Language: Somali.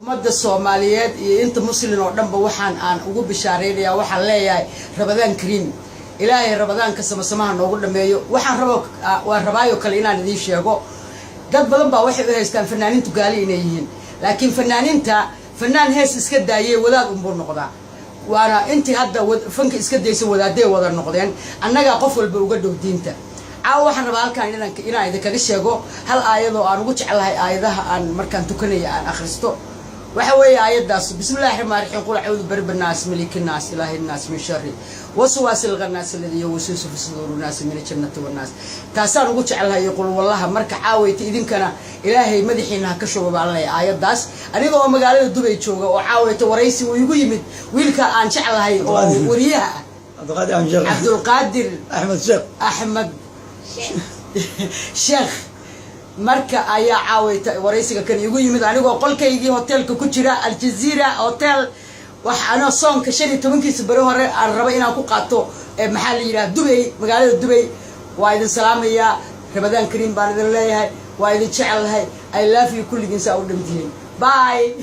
Ummadda Soomaaliyeed iyo inta Muslin oo dhanba waxaan aan ugu bishaareynaya, waxaan leeyahay Ramadaan kariim. Ilaahay Ramadaanka samasamaha noogu dhameeyo. Waxaan rabo, waan rabaayo kale inaan idiin sheego, dad badan baa waxay u haystaan fanaaniintu gaali inay yihiin, laakiin fanaaniinta, fanaan hees iska daayey wadaad unbuu noqdaa. Waana intii hadda fanka iska daysa wadaadday wada noqdeen. Annagaa qof walba uga dhow diinta. Caawa waxaan rabaa halkaan inaan idinkaga sheego hal aayadoo aan ugu jeclahay aayadaha aan markaan tukanaya aan akhristo. Waxa weeye aayaddaas: "بسم الله الرحمن الرحيم، قل أعوذ برب الناس، ملك الناس، إله الناس، من شر وسواس الخناس الذي يوسوس في صدور الناس، من الجنة والناس." Taasaan ugu jeclahay qul wallaha. Marka caawayta idinkana Ilaahay madaxiina ha ka shubo baan leeyahay aayaddaas. Aniga oo magaalada Dubay jooga oo caawayta waraysi uu igu yimid wiilka aan jeclahay oo wariyaha ah, Cabdiqaadir Axmed Sheekh. Cabdulqaadir Axmed Sheekh. Axmed Sheekh. Marka ayaa caawayta waraysiga kan igu yimid anigoo qolkaygii hotelka ku jira, Aljazeera Hotel. Wax anoo soonka 15-kiisa beri hore aan raba inaan ku qaato, maxaa la yidhaha, Dubay, magaalada Dubay. Waa idin salaamayaa, Ramadaan kariim baan idin leeyahay. Waa idin jecelahay. I love you kulligiin saa u dhantihiin. Bye.